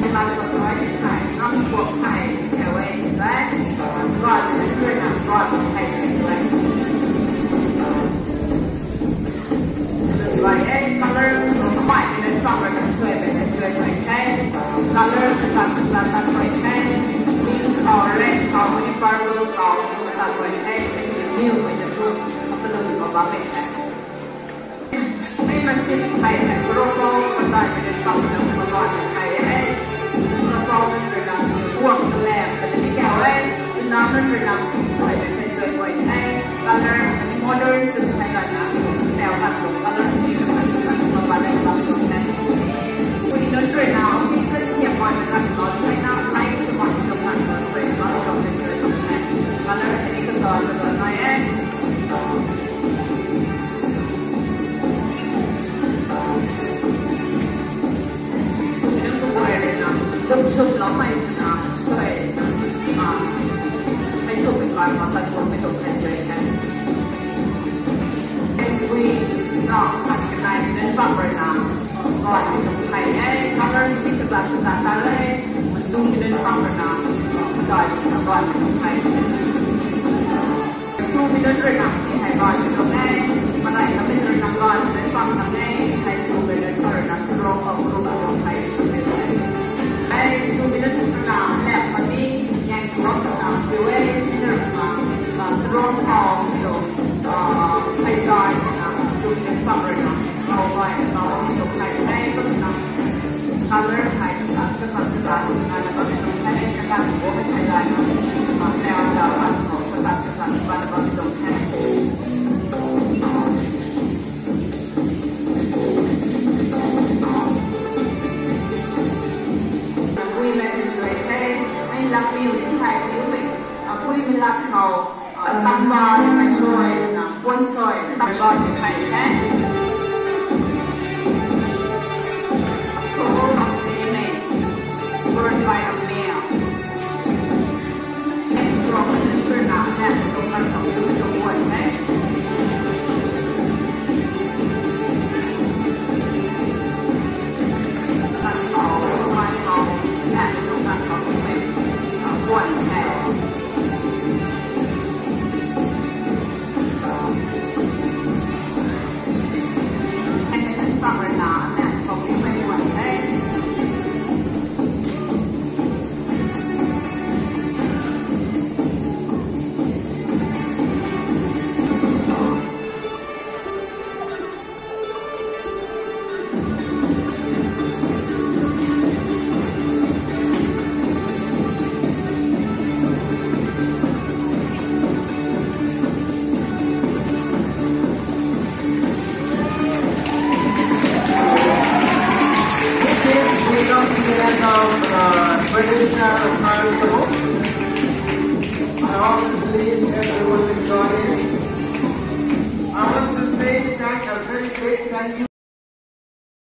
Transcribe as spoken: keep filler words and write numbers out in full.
Ni ma sa tuai ni kai, ngam kuak kai, kai wei, kai. Tuai ni kai na, tuai ni kai, kai wei. Color, mai ne summer ne sui be ne sui sui kai. Color, sa sa sa sui kai. Pink or red or purple or sa sui kai. New with the blue. Apa lu ko ba kai. Mai ma si kai ne, purple ko sa ne summer ko ba kai. Purple ne la, work le, ka ni kai wei. Ina ne la, sui ne sui sui kai. Color, modern sui kai la na. Traditional Maruto. I always believe everyone enjoy it. I want to say thank, a very big thank you.